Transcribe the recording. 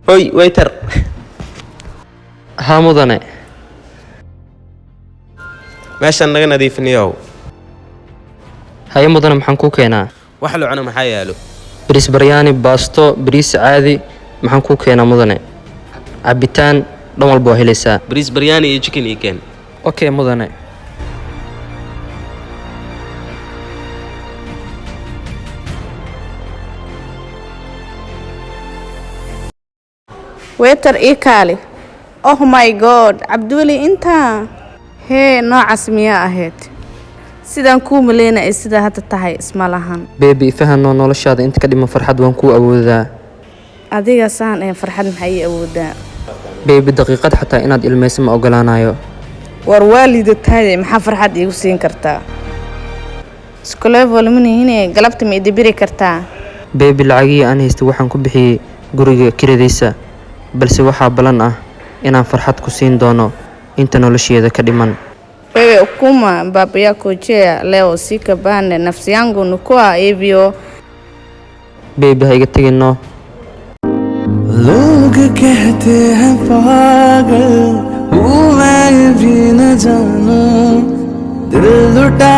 Hoy waiter. Haa mudane. Meeshaan naga nadiifiniyow. Haye mudane, maxaan kuu keenaa? Wax la cuno maxaa yaalo? Bariis baryaani, baasto, bariis caadi. Maxaan kuu keenaa mudane? Cabitaan dhan walba waa helaysaa. Bariis baryaani iyo chicken ii keen. Okay mudane. Waiter, ii kaali. Oh my God, Cabdiweli, intaa hee noocaas miyaa ahayd? Sidaan kuu maleynaya sidaa hadda tahay isma lahan. Baby, fahanoo, noloshaada inta ka dhiman farxad waan kuu awoodaa. Adiga saan ee farxad maxay ii awoodaa? Baby, daqiiqad xataa inaad ilmayso ma ogolaanayo. War waa liidataade, maxaa farxad iigu siin kartaa? Isku level manihine, galabta ma idibiri kartaa? Baby, lacagihii aan haystay waxaan ku bixiyey guriga kiradiisa, balse waxaa ballan ah inaan farxad ku siin doono inta nolosheeda ka dhiman. Wewe ukuma baba yako jea leo sika bane nafsi yangu nukua hivyo. Baby, ha iga tegino. लोग कहते हैं पागल हूँ मैं, ये भी न जानू, दिल लुटा